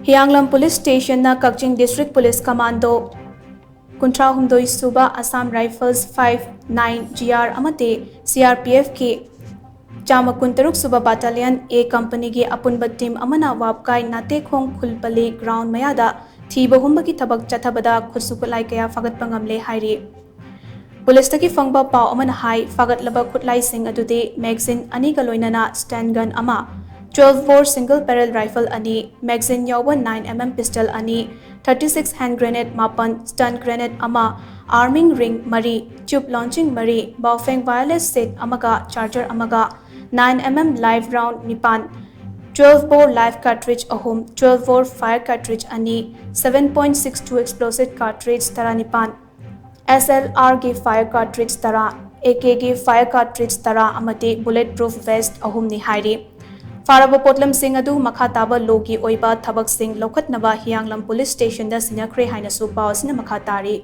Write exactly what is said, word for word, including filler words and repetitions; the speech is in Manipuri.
ꯍꯤꯌꯥꯡꯂꯝ ꯄꯨꯂꯤꯁ ꯁ꯭ꯇꯦꯁꯟꯅ ꯀꯛꯆꯤꯡ ꯗꯤꯁꯇ꯭ꯔꯤꯛ ꯄꯨꯂꯤꯁ ꯀꯃꯥꯟꯗꯣ ꯀꯨꯟꯊ꯭ꯔꯥ ꯍꯨꯝꯗꯣꯏ ꯁꯨꯕ Assam rifles five nine G R ꯑꯃꯗꯤ ꯁꯤ ꯑꯥꯔ ꯄꯤ ꯑꯦꯐꯀꯤ ꯆꯥꯝꯃ ꯀꯨꯟꯇꯔꯨꯛ ꯁꯨꯕ ꯕꯥꯇꯥꯂꯤꯌꯟ ꯑꯦ ꯀꯝꯄꯅꯤꯒꯤ ꯑꯄꯨꯟꯕ ꯇꯤꯝ ꯑꯃꯅ ꯋꯥꯞꯀꯥꯏ ꯅꯥꯇꯦꯈꯣꯡ ꯈꯨꯜꯄꯂꯤ ꯒ꯭ꯔꯥꯎꯟ ꯃꯌꯥꯗ ꯊꯤꯕ ꯍꯨꯝꯕꯒꯤ ꯊꯕꯛ ꯆꯠꯊꯕꯗ ꯈꯨꯠꯁꯨ ꯈꯨꯠꯂꯥꯏ ꯀꯌꯥ ꯐꯥꯒꯠꯄ ꯉꯝꯂꯦ ꯍꯥꯏꯔꯤ꯫ ꯄꯨꯂꯤꯁꯇꯒꯤ ꯐꯪꯕ ꯄꯥꯎ ꯑꯃꯅ ꯍꯥꯏ, ꯐꯥꯒꯠꯂꯕ ꯈꯨꯠꯂꯥꯏꯁꯤꯡ ꯑꯗꯨꯗꯤ ꯃꯦꯒꯖꯤꯟ ꯑꯅꯤꯒ ꯂꯣꯏꯅꯅ ꯁ꯭ꯇꯟ ꯒꯟ ꯑꯃ, twelve bore single barrel rifle ꯑꯅꯤ, ꯃꯦꯒꯖꯤꯟ ꯌꯥꯎꯕ nine M M pistol ꯑꯅꯤ, thirty six hand grenade ꯃꯥꯄꯟ, stun grenade ꯑꯃ, arming ring ꯃꯔꯤ, tube launching ꯃꯔꯤ, Baofeng wireless set ꯑꯃꯒ charger ꯑꯃꯒ, nine M M live round ꯅꯤꯄꯥꯟ, twelve bore live cartridge ꯑꯍꯨꯝ, twelve bore fire cartridge ꯑꯅꯤ, seven point six two explosive cartridge ꯇꯔꯥꯅꯤꯄꯥꯟ, S L R ꯒꯤ fire cartridge ꯇꯔꯥ, A K ꯒꯤ fire cartridge ꯇꯔꯥ ꯑꯃꯗꯤ bullet proof vest ꯑꯍꯨꯝꯅꯤ ꯍꯥꯏꯔꯤ꯫ ꯐꯥꯔꯕ ꯄꯣꯠꯂꯝꯁꯤꯡ ꯑꯗꯨ ꯃꯈꯥ ꯇꯥꯕ ꯂꯣꯒꯤ ꯑꯣꯏꯕ ꯊꯕꯛꯁꯤꯡ ꯂꯧꯈꯠꯅꯕ ꯍꯤꯌꯥꯡꯂꯝ ꯄꯨꯂꯤꯁ ꯁ꯭ꯇꯦꯁꯟꯗ ꯁꯤꯟꯅꯈ꯭ꯔꯦ ꯍꯥꯏꯅꯁꯨ ꯄꯥꯎ ꯑꯁꯤꯅ ꯃꯈꯥ ꯇꯥꯔꯤ꯫